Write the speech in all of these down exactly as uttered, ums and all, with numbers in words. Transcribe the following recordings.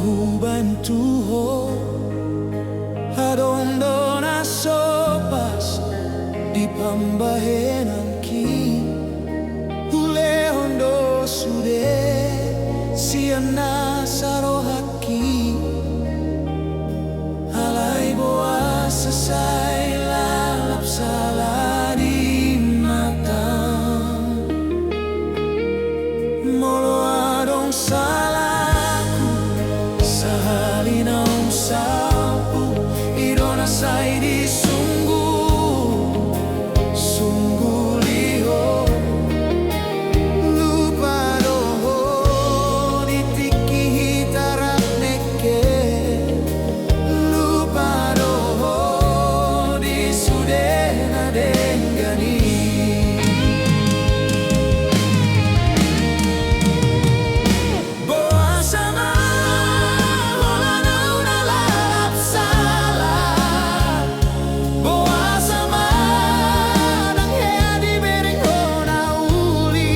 Hubantu ho, adong do na so pas di pambahenanki. Hulehon do sude sian nasa rohangki. Alai boasa sai lalap sala di matam? Molo adong salahku, sahali naung salpu, i do na sai disungguh, sungguh liho. Lupa do ho di tingki hita rap nengke, lupa do ho di sude na denggan i. Boasa ma holan ahu na lalap sala? Boasa ma ndang hea dibereng ho na uli?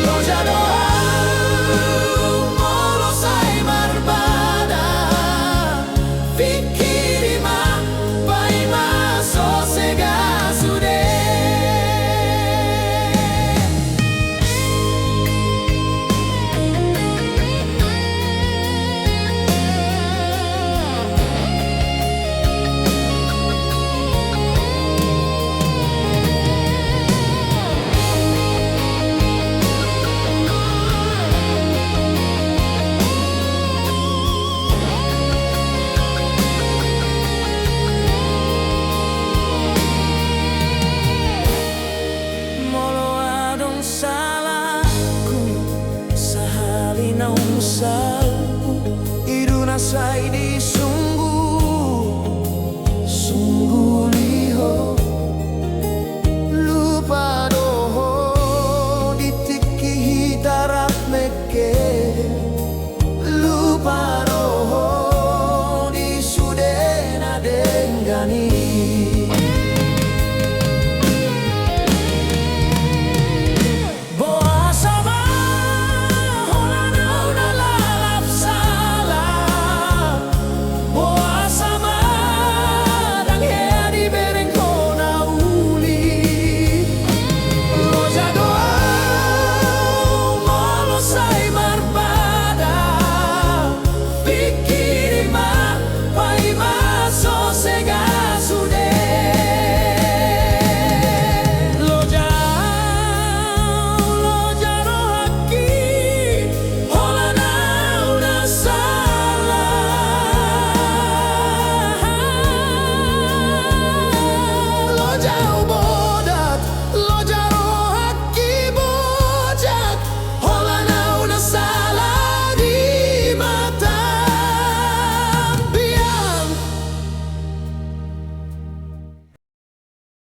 Loja do ahu molo sai marbada. Pingkiri ma, paima so sega sude. Molo adong salahku, sahali naung salpu, i do na sai disungguh,